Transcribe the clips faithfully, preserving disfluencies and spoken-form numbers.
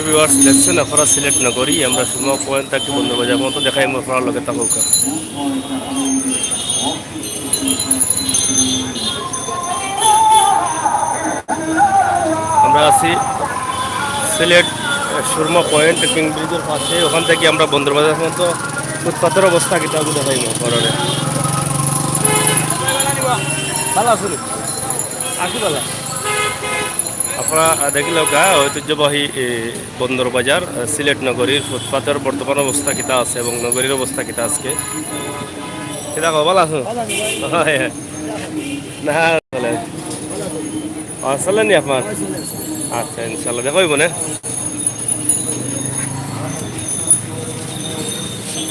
ভিউয়ার্স, দেখছইন আপনারা সিলেট নগরী, আমরা সুরমা পয়েন্ট থাকি বন্দরবাজার পর্যন্ত দেখাইমু, আপনারা লগে থাকউক্কা। আমরা আছি সিলেট, আহ, সুরমা পয়েন্ট, কিং ব্রিজের পাশে। ওখান থাকি আমরা বন্দরবাজার পর্যন্ত ফুটপাতের অবস্থা কিতা অইবো দেখাইমু আপনারারে। ভালা আছইন? আছি ভালা। আপনারা, আহ, দেখিলাউক্কা ঐতিহ্যবাহী, এ, বন্দরবাজার, আহ, সিলেট নগরীর ফুটপাতের বর্তমান অবস্থা কিতা আছে এবং নগরীর অবস্থা কিতা আজকে। কিতা খবর, ভালা আছো? ভালা আছি ভাই। হয়, হয়। না, চলে। আর চলেনি আপনার? আচ্ছা, ইনশাল্লাহ, দেখা অইবো নে।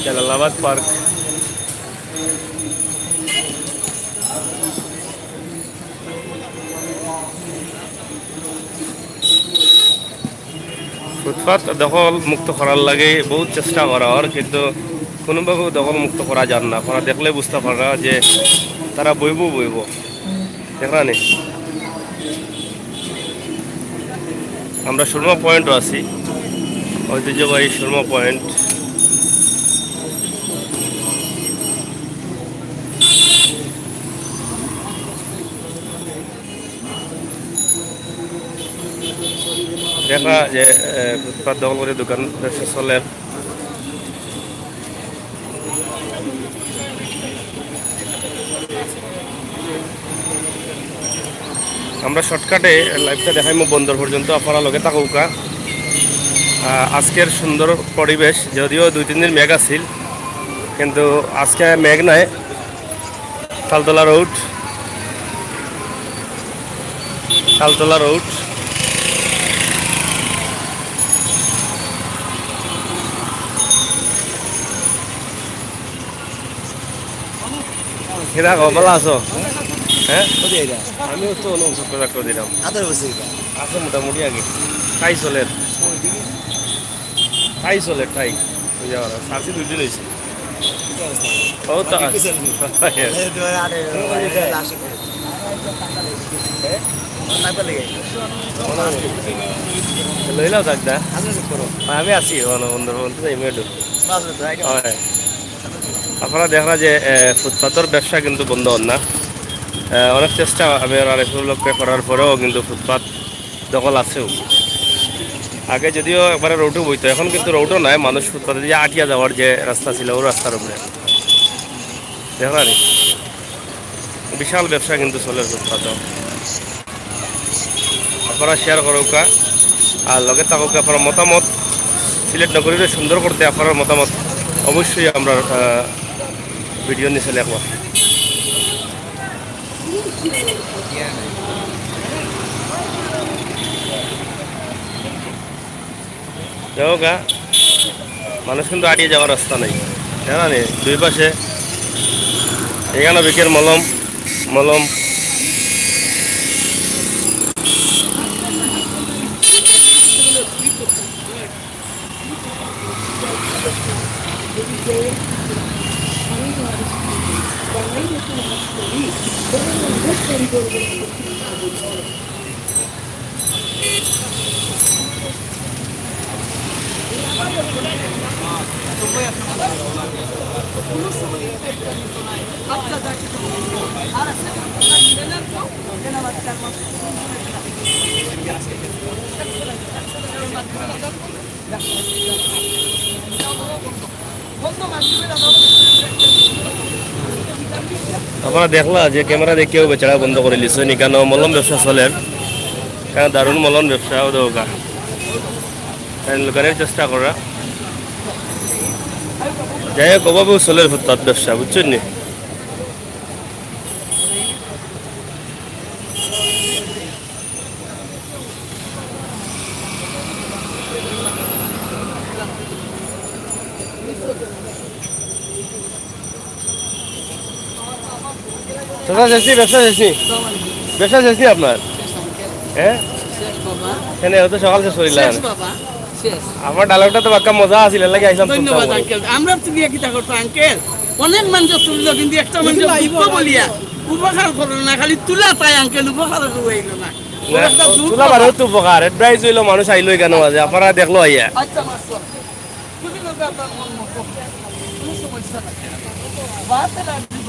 জালালাবাদ পার্ক। ফুটপাত দখল মুক্ত করার লাগি বহুত চেষ্টা করা অর, কিন্তু কোনোভাবেও দখল মুক্ত করা যার না। আপনারা দেখলে বুঝতা পাররা যে তারা বইবো বইবো। দেখরা নি? আমরা সুরমা পয়েন্টও আছি, ঐতিহ্যবাহী সুরমা পয়েন্ট। দেখরা যে, এ, ফুটপাত দখল করি দোকান ব্যবসা চলের। আমরা শর্টকাটে লাইভটা দেখাইমু বন্দর পর্যন্ত, আপনারা লগে থাকউক্কা। আহ, আজকের সুন্দর পরিবেশ, যদিও দুই তিন দিন মেঘ আছিল, কিন্তু আজকে মেঘ নাই। তালতলা রোড, তালতলা রোড। কিতা খবর, ভালা আছো? হ্যাঁ? আমিও তো অনেক চক্কর চক্কর দিলাম। আদর বসে এটা। আছে মোটামুটি আগে। তাই চলের। তাই চলের, তাই। ওই যে আমরা সাথী দুইজন হইছে। ও তো। এই তোমার আরে, আশা করি। হ্যাঁ? লইলাও থাক দা। আচ্ছা, আচ্ছা, করো। আমি আছি, বন্ধু, বন্ধু, এই মেয়েটু। বাস, বাস, একদম। হয়। আপনারা দেখরা যে, এ, ফুটপাতর ব্যবসা কিন্তু বন্ধ অর না। এ, অনেক চেষ্টা আমি আর এসব লোককে করার পরেও কিন্তু ফুটপাত দখল আছেও। আগে যদিও একবারে রোডও বইতো, এখন কিন্তু রোডও নাই, মানুষ ফুটপাতে দিয়া আটিয়া যাওয়ার যে রাস্তা ছিল, ওই রাস্তার উপরে। দেখরা নি? বিশাল ব্যবসা কিন্তু চলের ফুটপাতও। আপনারা শেয়ার করউক্কা, আর লগে থাকউক্কা। আপনারা মতামত, সিলেট নগরীরে সুন্দর করতে আপনারার মতামত অবশ্যই আমরা, আহ, ভিডিও নিচে লেখবা। দেখউক্কা, মানুষ কিন্তু আটিয়া যাওয়ার রাস্তা নাই, জানা নি? দুই পাশে এখানো বিকের মলম, মলম। আপনারা দেখলা যে ক্যামেরা দেখিয়াও বেচারা বন্ধ করিলিছে, নিকানো মলম ব্যবসা চলের, কারণ দারুণ মলম ব্যবসা, ও দেখউক্কা। তাই লুকানির চেষ্টা কররা। যাই হোক, অভাবেও চলের ফুটপাত ব্যবসা, বুঝছইন নি? চাচা, শেষ নি, ব্যবসা শেষ নি? ব্যবসা শেষ নি আপনার? হ্যাঁ? শেষ বাবা। কেনে, অত সকাল শেষ করিলা? শেষ বাবা, শেষ। আমার ডায়লগটা তো বাক্কা মজা আছিল, এর লাগি আইলাম। ধন্যবাদ আঙ্কেল। আমরা তো গিয়া কিতা করতো আঙ্কেল? অনেক মানুষ তুললো, কিন্তু একটা মানুষ দুঃখ বলিয়া উপকার করলো না, খালি তুলা চায় আঙ্কেল, উপকার করলো না। চুলা বারো তো উপকার, অ্যাডভাইস অইলো মানুষ আইলো এখানো মাঝে, আপনারা দেখলো আইয়া। আচ্ছা, মাস্টার।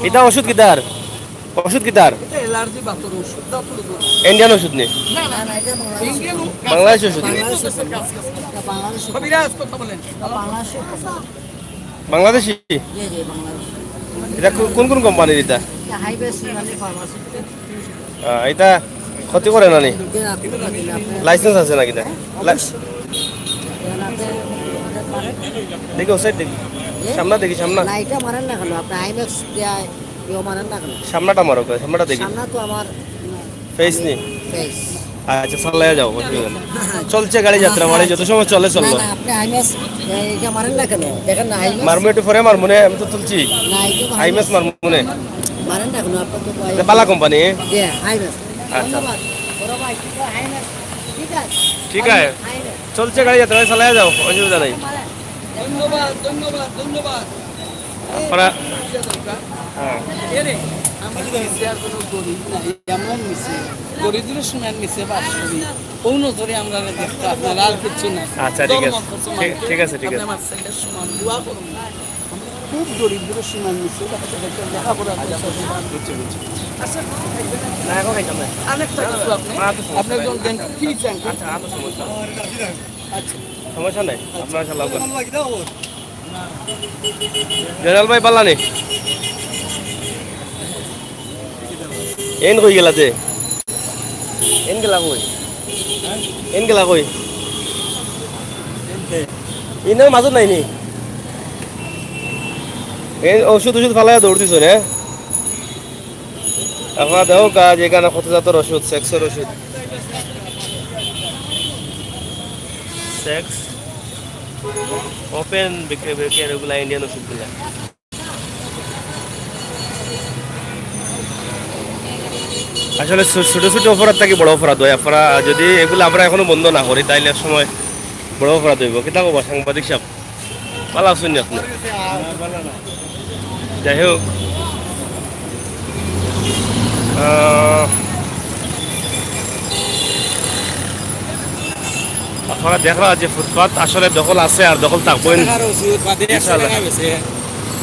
ইটা ওষুধ কিতার? ওষুধ কিতার? ইন্ডিয়ান ওষুধ নি? বাংলাদেশি ওষুধ নি? বাংলাদেশি? ইটা কো-, কোন কোন কোম্পানির ইটা? আহ, ইটা ক্ষতি করে না নি? লাইসেন্স আছে নাকি ইটা? লা-, দেখি ও সাইড দেখি। সামনা দেখি, সামনা। না, ইটা মারেন না কেন? আপনি আইম্যাক্স দিয়া ইয়ে মারেন না কেন? সামনাটা মারো, সামনাটা দেখি। সামনা তো আমার ফেস নি? ফেস। আচ্ছা, চালাইয়া যাও, অসুবিধা নাই। চলছে গাড়ি যাত্রা, মানে যত সময় চলে, না, চললো। না, আপনি আইম্যাক্স, এ, ইটা মারেন না কেন? দেখেন না, আইম্যাক্স। মারমু একটু পরে, মারমু নে, আমি তো তুলছি। না, ইটা আইম্যাক্স মারমু নে। মারেন না কেন? আপনার তো এটা বালা কোম্পানি? জি, আইম্যাক্স। আচ্ছা। ধন্যবাদ। বড় ভাই, তো আইম্যাক্স। ঠিক আছে। ঠিক আছে। আইম্যাক্স। চলছে গাড়ি যাত্রা, চালাইয়া যাও, অসুবিধা নাই। ধন্যবাদ, ধন্যবাদ, ধন্যবাদ। আপনারা, হ্যাঁ। এরে, আমরা নিচে আর কোনো গরিব নাই, আমরা নিচে, দরিদ্র সীমার নিচে বাস করি। অউ নজরে আমরা দেখতে, আপনারা আর কিচ্ছু নাই। আচ্ছা, ঠিক আছে। ধর্ম, মুসলমান, ঠিক, ঠিক আছে, ঠিক আছে। আপনি আমার ছেলের সমান, দোয়া করুন। আমরা খুব দরিদ্র সীমার নিচে, বাচ্চাদেরকে লেখাপড়া করতে হবে। বুঝছি, বুঝছি। আচ্ছা, না, এখন খাইতাম না। আরেকটা কিছু আপনি, না, তো সমস্যা আপনি নাই। একজন দেন, কি চান? আচ্ছা, আর তো সমস্যা নাই। আচ্ছা। সমস্যা নাই, আপনারা চালাও। জয়নাল ভাই, পাল্লা নি? এন কই গেলা যে? এন গেলা কই? এন গেলা কই? ইনার মাঝে নাই নি? এন ওষুধ ওষুধ ফালাইয়া দৌড় দিছো রে? আপনারা দেখো কাজ এখানে কত জাতর ওষুধ, সেক্সর ওষুধ। সেক্স, ওপেন বিক্রি, বিক্রি, এগুলা ইন্ডিয়ান ওষুধগুলা। আসলে ছো-, ছোট ছোট অপরাধ থাকি বড় অপরাধ হয়। আপনারা যদি এগুলা আমরা এখনো বন্ধ না করি, তাইলে এক সময় বড় অপরাধ হইব। কিতা কবা সাংবাদিক সাহেব? ভালা আছইন নি আপনি? যাই হোক, আহ, আপনারা দেখরা যে ফুটপাত আসলে দখল আছে আর দখল থাকবো ইন-, টাকার ওষুধ বাদে একশো ইনশাআল্লাহ। টাকা বেচে,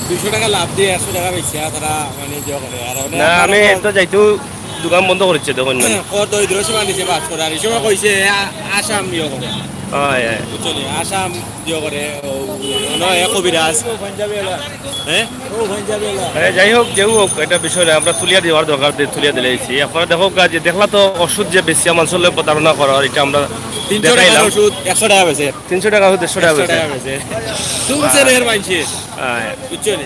দুইশো টাকা লাভ দিয়ে একশো টাকা বেচে, তারা মানে ইয়ে করে। আর না, আমি তো যাইতেও দোকান বন্ধ করেছে তখন। কত দরিদ্র সীমার নিচে বাস করে, আর এই সময় কইছে আ-, আসাম ইয়ে করে। হয়, হয়। বুঝছো নি? আসাম ইয়ে করে, ও, নয়, কবিরাজ। হ্যাঁ? হ্যাঁ, যাই হোক, যেও হোক, এটা বিষয় না, আমরা তুলিয়া দেওয়ার দরকার, দে-, তুলিয়া দিলে আইছি। আপনারা দেখো, গা-, যে দেখলা তো ওষুধ যে বেশি আমার চলে প্রতারণা করার, এটা আমরা তিনশো টাকার দেখাইলাম। ওষুধ একশো টাকা বেচে। তিনশো টাকা ওষুধ একশো টাকা একশো বেচে। টাকা বেচে। শুনছে রে এর মানষে। হ্যাঁ। বুঝছো নি?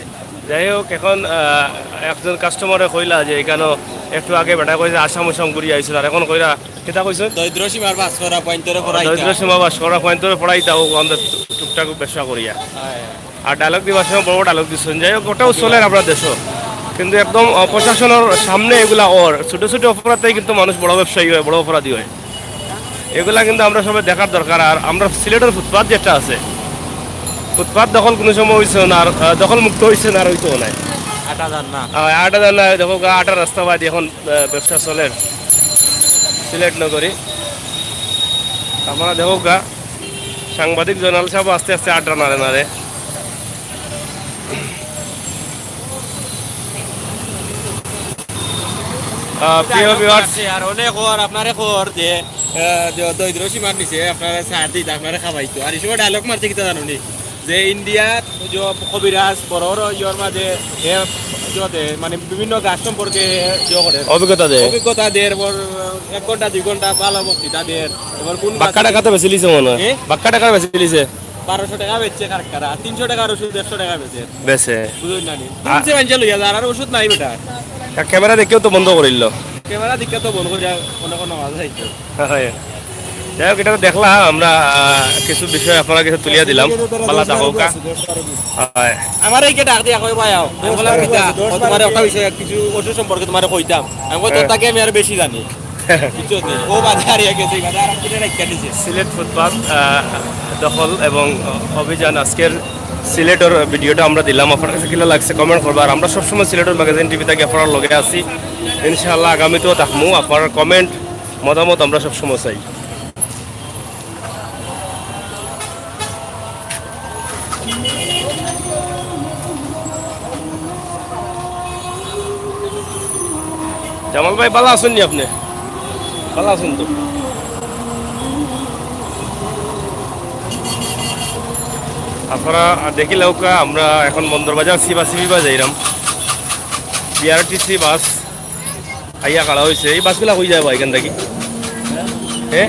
যাই হোক, এখন, আহ, একজন কাস্টমারে কইলা যে এখানো একটু আগে বেটা কইছে আসাম উসাম ঘুরি আইছিল, আর এখন কইরা কিতা কইছে? দরিদ্র সীমার বাস করা পয়েন্টরে পড়াইতা। দরিদ্র সীমা বাস করা পয়েন্টরে পড়াইতা, ও আমাদের টুকটাক ব্যবসা করিয়া। হ্যাঁ। আর ডায়লগ দিবার সময় বড় বড় ডায়লগ দিচ্ছেন। যাই হোক, ওটাও চলের আমরা দেশো, কিন্তু একদম, আহ, প্রশাসনের সামনে এগুলা ওর ছোট ছোট অপরাধেই কিন্তু মানুষ বড় ব্যবসায়ী হয়, বড় অপরাধী হয়। এগুলা কিন্তু আমরা সবাই দেখার দরকার। আর আমরা সিলেটের ফুটপাত যেটা আছে, ফুটপাত দখল কোনো সময় হইছে না, আর, আহ, দখল মুক্ত হইছে না, আর হইতো নাই। আটা যার না। আহ, আটা যার না, দেখো গা, আটার রাস্তা বাদ এখন, আহ, ব্যবসা চলের সিলেট নগরী। আপনারা দেখো গা, সাংবাদিক জয়নাল সাহেব আস্তে আস্তে আটা নাড়ে নাড়ে। আহ, প্রিয় ভিউয়ার্স, আর অনেক ওর আপনারে কর যে, আহ, যে দরিদ্র সীমার নিচে আপনারা সার দিত, আপনারা খাওয়াইতো। আর এই সময় ডায়লগ মারছে কিতা জানো নি? যে ইন্ডিয়াত যে কবিরাজ বড় বড় ইয়র মাঝে, এ, ইয়ে দে, মানে বিভিন্ন গাছ সম্পর্কে ইয়ে করে। অভিজ্ঞতা দেয়। অভিজ্ঞতা দের, ওর এক ঘন্টা দুই ঘন্টা ভালো বক্তৃতা দের। এবার কোন বাক্কা গাছ টাকা তো বেশি লিছে মনে হয়। এ? বাক্কা টাকা বেশি লিছে। বারোশো টাকা বেচছে কারখানা, তিনশো টাকার ওষুধ একশো টাকা বেচে। বেচে। বুঝলেন না নি? আ- তিনশো পঞ্চাশ লইয়া যার, আর ওষুধ নাই বেটা। তা ক্যামেরা দেখেও তো বন্ধ করিল। ক্যামেরা দেখে তো বন্ধ করিয়া অন্য কোনো মাছ যাইতো। হয়। যাই হোক, এটা তো দেখলাম আমরা, আহ, কিছু বিষয় আপনারা কিছু তুলিয়া দিলাম। ভালা থাকো কা। হয়। আমার এই কে ডাক দিয়া কই ভাই আও। আমি বললাম, "কিতা? ও তোমার একটা বিষয়, কিছু ওষুধ সম্পর্কে তোমার কইতাম।" আমি কই, "তোর হ্যাঁ। তাকে আমি আরো বেশি জানি।" বুঝছো নি? ও বাজারে গেছে, বাজার আর কিনে রাখিয়া দিছে। সিলেট ফুটপাত, আহ, দখল এবং অভিযান আজকের সিলেটের ভিডিওটা আমরা দিলাম। আপনার কাছে কিলা লাগছে কমেন্ট করবা। আর আমরা সবসময় সিলেটের ম্যাগাজিন টিভি থাকি আপনার লগে আছি। ইনশাআল্লাহ আগামীতেও থাকমু। আপনার কমেন্ট মতামত আমরা সবসময় চাই। জামাল ভাই, ভালা আছইন নি আপনে? ভালা আছইন তো? আপনারা দেখিলাউক্কা, আমরা এখন বন্দর বাজার চিবা চিবিবা যাইরাম। বিআরটিসি বাস আইয়া খাড়া অইছে। এই বাসগুলা কই যায় বা এখান থাকি? হ্যাঁ,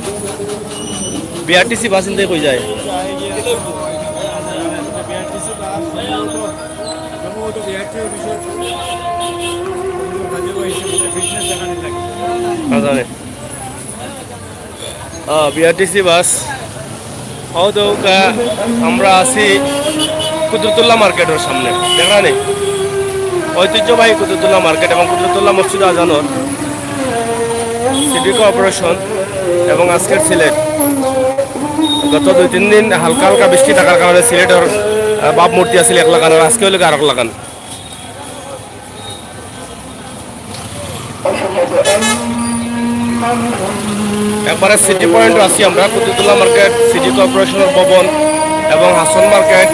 বিআরটিসি বাস ইনতে কই যায়? না জানে। আহ, বিআরটিসি বাস। অউ তো, আহ, আমরা আছি কুদরতুল্লাহ মার্কেটর সামনে, দেখরা নি? ঐতিহ্যবাহী কুদরতুল্লাহ মার্কেট এবং কুদরতুল্লাহ মসজিদ আজানর সিটি কর্পোরেশন এবং আজকের সিলেট। গত দুই তিন দিন হালকা হালকা বৃষ্টি থাকার কারণে সিলেটর, আহ, ভাবমূর্তি আছিল এক লাখান, আর আজকে অইলো আরক লাখান। একবারে সিটি পয়েন্ট আছি আমরা, কুদরতুল্লাহ মার্কেট, সিটি কর্পোরেশনের ভবন এবং হাসন মার্কেট।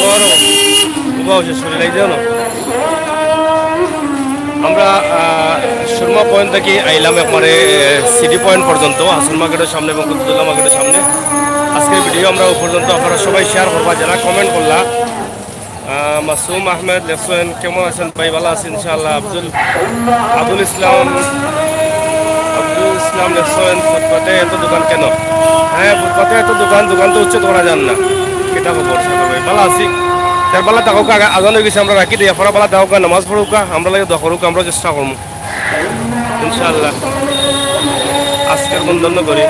বড়, উবাও শেষ করি লাই দিও না। আমরা, আহ, সুরমা পয়েন্ট থাকি আইলাম একবারে, আহ, সিটি পয়েন্ট পর্যন্ত, হাসন মার্কেটর সামনে এবং কুদরতুল্লাহ মার্কেটর সামনে। আজকের ভিডিও আমরা অউ পর্যন্ত, আপনারা সবাই শেয়ার করবা, যারা কমেন্ট করলা। আহ, মাসুম আহমেদ লেখছইন, কেমন আছেন ভাই? ভালা আছি ইনশাআল্লাহ। আব্দুল, আব্দুল ইসলাম, আব্দুল ইসলাম লেখছইন, ফুটপাতে এত দোকান কেন? হ্যাঁ, ফুটপাতে এত দোকান, দোকান তো উচ্ছেদ করা যার না। কিতা খবর সাগর ভাই? ভালা আছি। তার ভালা থাকউক্কা, আগে আজান অই গেছে, আমরা রাখি দেই। আপনারা ভালা থাকউক্কা, নামাজ পড়উক্কা, আমরার লাগি দোয়া করউক্কা, আমরা চেষ্টা করমু ইনশাআল্লাহ। আজকের বন্ধ করি।